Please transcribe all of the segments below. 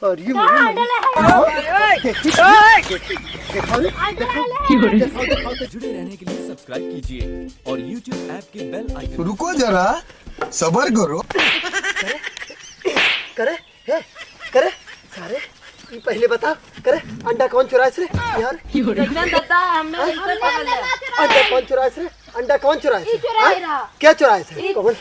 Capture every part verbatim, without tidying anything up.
अरे, का मेरे, मेरे। अंडा ले है? हाँ? देखी, देखी, देखी, देखा रे? अंडा ले है? देखा, देखा, देखा। जुड़े रहने के लिए सब्सक्राइब कीजिए और YouTube ऐप के बेल आइकन रुको जरा, सबर करो। करे, करे, हे, करे, सारे, ई पहिले बता, करे, अंडा कौन चुराइस रे, यार? कैसन दादा, हमने हाँ? कैसे पकड़ लिया? अंडा कौन चुराइस रे? अंडा कौन चुराइस ई रे? चुराए हाँ? रहा। क्या चुराइस रे? ई कौन?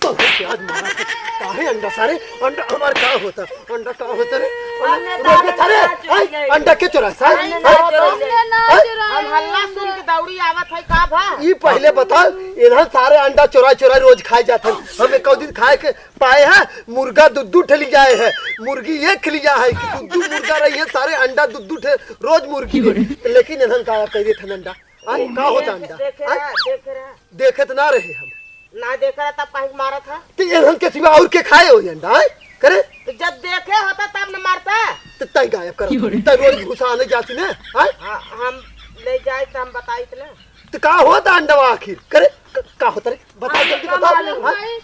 तो क्या आज मारा था? काहे अंडा सारे? अंडा हमार का होता? अंडा का होता रे? हमने अंडा तो रोज अंडा सारे, ना चुराई हैं? गए। अंडा के चुराइस है? हमने हैं? ना चुराई हमने ना गए। चुराई हम हल्ला अंडा। सुन के दौड़ी आवत है का भा? ई पहिले बता, इन्हन सारे अंडा चुराई चुराई रोज खाए जात हैं। हम एक दिन खाए के पाए हैं, मुर्गा दू दू ठे लियाए हैं, मुर्गी एक लिया है कि दू दू मुर्गा रही है, सारे अंडा दू दू ठे रोज मुर्गी दे। लेकिन इन्हन गायब कर देत हैं अंडा। आय, का होता अंडा? देखे आय? रहा, देखे रहा। देखत ना रहे हम। ना देखे रहा तब काहे मारत है? तो इन्हन के सिवा और के खाए हो अंडा? आय? करे? तो जब देखे होता तब न मारता। तो तय गायब कर। तय रोज भूसा आने जाती ना? आय? हाँ, हम ले जाए तो हम बताइत ना। तो का होता अंडवा आखिर? करे? क-, का होता रे? बता, हाँ, जल्दी का बताओ। मालूम हाँ? भाई?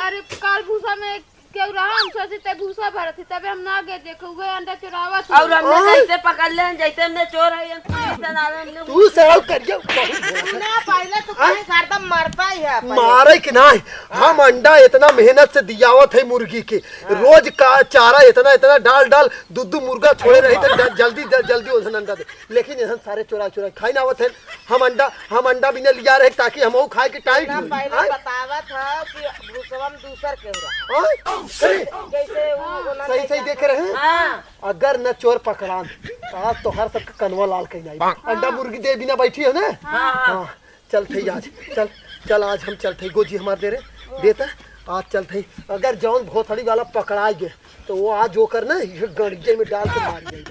अरे, काल भूसा में केहू रहा, हम सोचे ते भूसा भरत ही, तबे हम ना गए देखे, उहे अंडा चुरावत और ही। हमने ओए! जैसे पकड़ ले, जैसे हमने चोर है, हम पुलिस से ना हमने तू से आओ कर गया, बहुत बोला था। ना, पहले तो हाँ? कहीं गर्दन मरता ही है, पहले। मारे कि नहीं? हम अंडा इतना मेहनत से दियावत है मुर्गी के, हाँ। रोज का चारा इतना, इतना डाल, डाल, दू, दू मुर्गा छोड़े रही तो ज-, जल्दी, ज-, जल्दी उन्हें अंडा दे। लेकिन इन्हन सारे चुरा चुरा खाई ना आवत हैं। हम अंडा, हम अंडा भी ना लिया रहे ताकि हमहू खाए के टाइम ना, मिले। पहले आय? बतावत है कि भूसवा में दूसर के हो रहा। आय? अरे, जैसे वो, हाँ। उन्हन सही, सही जैसा देखे रहे। हाँ। अगर न चोर पकड़ान, आज तो हर सबके कनवा लाल कहीं नहीं। अंडा मुर्गी दे बिना बैठी हो ना? हाँ, हाँ। हाँ। चलत हई आज, चल, चल आज हम चलत हई, गोजी हमार दे रे, देता, आज चलत हई। अगर जौन भोसड़ी वाला पकड़ाई गे, तो वो आज ओकर ना, ये गड़िये में डाल के मार जाई।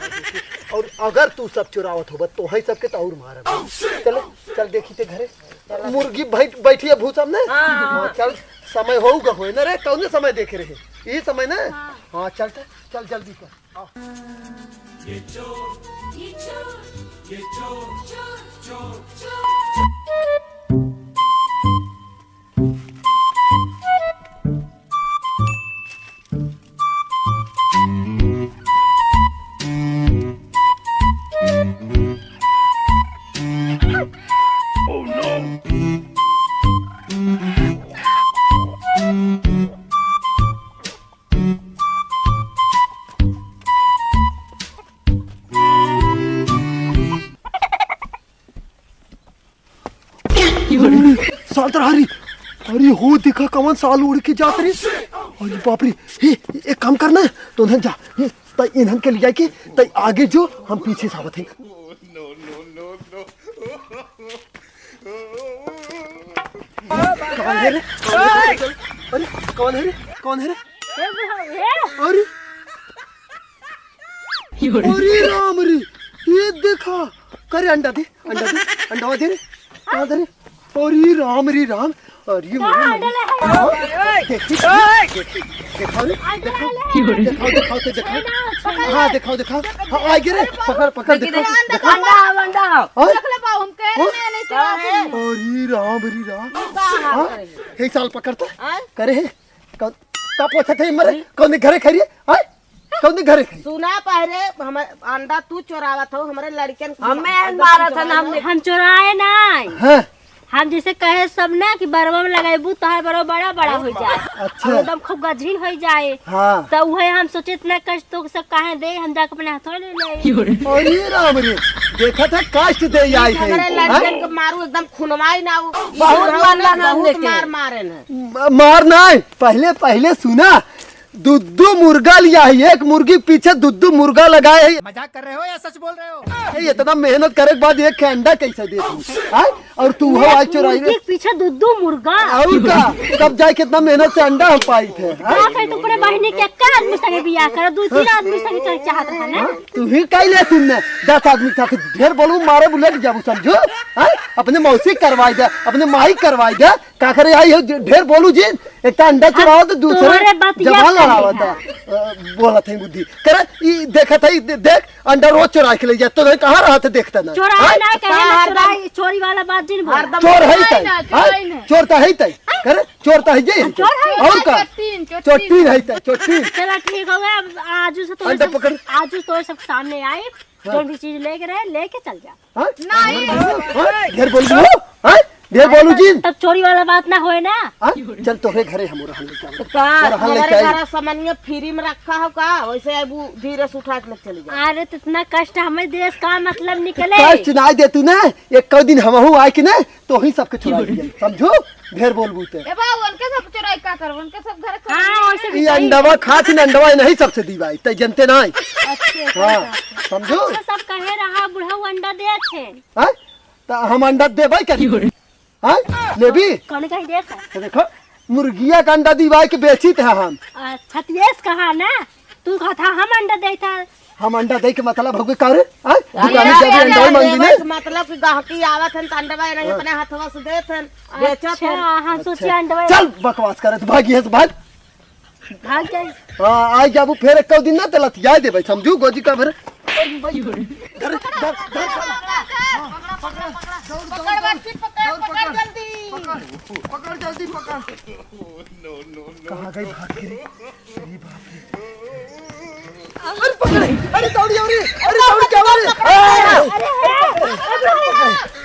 और अगर तू सब चुरावत होबा, तो है सबके तो और मारब। चले, चल देखी ते घरे। मुर्गी बैठ, बैठी है भूसा में। हाँ, हाँ। हाँ, चल, समय होगा होए ना रे, कौने समय देखे रहे? यही समय ना? हाँ। हाँ, चलता, चल जल्दी कर। ये चोर, ये चोर, ये चोर, चोर, चोर, चोर। Oh no! साल तर हरी, अरे हो देखा कवन साल उड़ के जात रे। अरे बाप रे, हे, एक काम करना है, तो उन्हें जा, हे, त इन्हन के लिया के, त आगे जो हम पीछे से आवत हैं। कौन है रे? कौन है रे? अरे, कौन है रे? कौन है रे? अरे, अरे राम रे, ये देखा, करे अंडा दे, अंडा दे, अंडा दे रे, अंडा दे रे। अरे राम रे राम, अरे का मेरे अंडा ले है? हाँ? देखी, देखी, देखी, देखा रे, अंडा देखा, ले है। देखा, देखा, तो देखा। अंडा, हाँ, देखा, देखा। हाँ, आ गए रे, पकड़, पकड़, देखी, देखा, देखी, देखा। अंडा, अंडा। हाँ? देख ले बाबू, हम कह रहे हैं, नहीं चला हाँ? तुम। अरे राम, अरे राम। का हाल हाँ? करेंगे? हे साल पकड़ता? हाँ? करे है? कौन, का पूछत है मरे? अरे। कौन घरे खरी है? हाँ? कौन घरे खरी? सुना पहले, हम अंडा तू चोरावत हो, हमरे लड़कन के हमें मारत है ना, हमने हम चोराए ना। हाँ। हम जैसे कहे सब ना कि बरवा में लगाइबू, तोहार बरवा बड़ा बड़ा हो जाए। अच्छा। और एकदम खूब गझिन हो जाए। हाँ। तो उहे हम सोचे इतना कष्ट तो सब काहे दे, हम जाके अपने हाथों ले ले। अरे राम रे, देखा था कष्ट दे आई है। हमरे हाँ? लड़कन के मारू एकदम खुनवाई ना, उ बहुत बुढ़ऊ मारला ने ना बहुत हमने के। मार मारे न। म-, मार ना, पहले, पहले सुना, दुद्दू मुर्गा लिया है, एक मुर्गी पीछे दुद्दू मुर्गा लगाए है। मजाक कर रहे हो या सच बोल रहे हो? ए, इतना मेहनत करे के बाद एक ठे अंडा कैसे दे तू? हाँ? और तू हो एक आज चोराई रे। मुर्गी के पीछे दुद्दू मुर्गा। और का? तब जाए कितना मेहनत से अंडा हम पाई थे, हाँ? का कही तू अपने बहिनी के एक्का आदमी संगे बियाह कर, दू तीन आदमी संगे करे चाहत है ना? हाँ? तू ही कह ले तुमने, दस आदमी के साथ ढेर बोलू, मारे बुलेट जाबू समझो, हाँ? अपने मौसी करवाई दे, अपने माई करवाई दे, का करे आई हो, ढेर बोलू जी, एक तो अंडा चुराओ तो दूसरे तोहरे बतिया जबान आवता, अ, बोलत है बुद्धि। करे, ई देखत है, दे-, देख, अंडा रोज चोराइ के ले जात, तो नहीं, कहाँ रहत है, देखता ना। चोराइ हैं? ना, कहे ना, हरदम चोराइ, चोरी वाला बात जिन बोल। हरदम चोर है चोराइ तै, ना, हैं? चोराइ ना। चोर तो है तै। करे, चोर तो है जे। चोर है। और का? चोट्टीन, चोट्टीन। चोट्टीन है तै, चोट्टीन। चला ठीक हो गया, अब आजू से तो अंडा सब, पकड़। आजू तो सब सामने आई, हाँ। जौन भी चीज लेके रहे, लेके चल जा। हाँ? नहीं। हाँ? ढेर बोलू हो? हाँ? ढेर बोलू जिन। तब चोरी वाला बात ना होए ना। हाँ? चल तोहरे घरे हम रहन लेके आवे। तो का, तोहरे रहन लेके आई। घरा सामानिया फ्री में रखा हो का? वैसे अब उ धीरे से उठा के लेके चली जा। अरे तो इतना कष्ट हमें देश का मतलब निकले। कष्ट ना दे तू ना, एक दिन हमहू आए के ना, तो ही सबके चुराई जाई, समझू? ढेर बोलबू ते। ए बा, उनके सब चुराई का करब? उनके सब घर हाँ, वैसे भी ई सही अंडवा है। खात ही ना, अंडवा नहीं सबसे दीवाई, तै जनते नहीं। अच्छे से हाँ, बात है। समझू? अच्छा, सब कहे रहा, बुढ़ऊ अंडा देत है। हाँ? त हम अंडा देबै करी। हाँ? लेबी? कौन कही देत है? तो देखो, मुर्गिया का अंडा दिवाई के बेचित है हम। अच्छा, त येस कहा ना? तू कहा था हम अंडा देत है। हम अंडा दे के मतलब हो गए का रे? हाँ? अरे, दुकानी अरे, जब अरे, अंडा अरे, मांगी ने? मतलब कि गाहकी आवत हन त अंडवा नहीं हाँ। अपने हथवा से देत हन, बेचत अच्छा, हन। हम सोचे अच्छा। अंडवा चल बकवास करत, भागी है से भाग। भाग जाई। हाँ, आई जाबू फेर एको दिन ना त लतियाए देबै, समझू? गोजी का भर। धर, धर, धर, धर। हाँ, पकड़, दौड़, दौड़, पकड़, दौड़। बच्ची, पकड़, दौड़, पकड़ पकड़। जल्दी। पकड़, पकड़ जल्दी, पकड़। कहाँ गई भाग गई? अरे बाप रे। अरे पकड़, अरे दौड़ी, अरे, अरे दौड़ी क्या हो रे? अरे, अरे,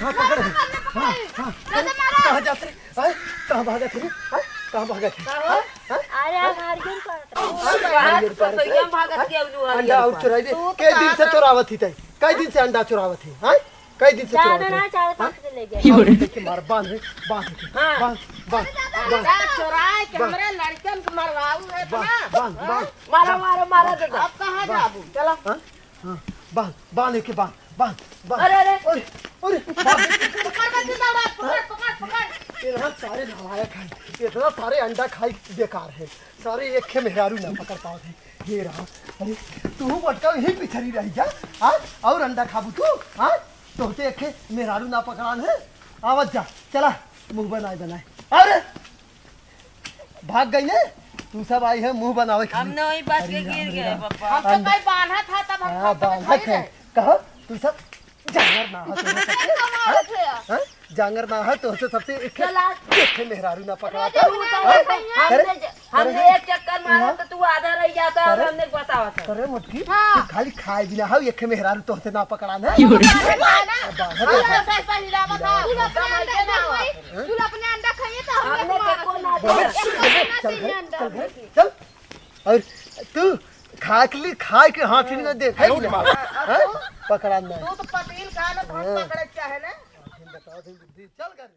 हाँ, पकड़। हाँ, हाँ। कहाँ जात रे? हैं? कहाँ भागत है? हैं? कहाँ भागत है? का हो? हैं? हैं? अरे, आप हरियर करत रहो। हैं? हरियर करत रहे? भागत के अउलू हरियर अंडा और पर। चुराई दे। तू तो कई दिन से चोरावत ही तई? कई दिन से अंडा चोरावत ही? हैं? कई दिन से ज्यादा चोरावत ही? ना, चार हैं? पाँच के ले गए। और देखिए, मार, बांध, बांध, हाँ। बांध, बांध, बांध। अंडा चोराए के बांध। हमरे लड़कन के मरवाऊ है बांध, इतना? बांध, बांध। मारो, मारो, मारो, दे दो। अब कहाँ बांध। जाबू? चलो। हाँ? हाँ, बांध, बांध एके, बांध, बांध, बांध। अरे, अरे। अरे, अरे, बांध। पकड़, पकड़, पकड़, पकड़, पकड़। इतना सारे नालायक हैं, इतना सारे अंडा खाई बेकार है, सारे एक खे मेहरारू ना पकड़ पावत है। ये रहा, अरे, तू बटका यहीं पिछड़ी रही जा, हाँ? और अंडा खाबू तू, हाँ? तोहते एक खे मेहरारू ना पकड़ान है, आवत जा, चला, मुंह बनाए बनाए। अरे, भाग गई ने? तू सब आई है मुंह बनावे खाली। हमने वही बात के अरे गिर राम रे गए, राम। पापा। हम तो अंडा। भाई बांधा था, तब हम हाँ, सब बांधा बैठे थे। रहे। कहा? तू सब जांगर ना हो, तू सब ये कमाल है। हाँ? जांगर ना हो, तो से सबसे एक चला। एक मेहरारू ना पकड़ा अरे, था। तू तो हाँ? भैया, करे? हमने ज-, हमने करे? एक चक्कर मारा हाँ? तो तू आधा रह जाता और करे? हमने बतावा था। करे मोटकी, हाँ। तू खाली खाए बिना हो, एक मेहरारू तोहते ना पकड़ा ना। क्यों रे? बांधा था। बांधा था। हम तो ऐसा ही रहा था। तू अपने अंडा खाई। तू अपने अंडा खाइए तो हमने हमने मारा देखो ना था। दिया। चल भाई, चल भाई, चल। और तू खा के ली, खा के हाथ में देखे कि ना? हाँ? पकड़ा ना। तू तो पतील खा ना, तो हम हाँ। पकड़े चाहे ना। बताओ तुम बुद्धि, चल कर।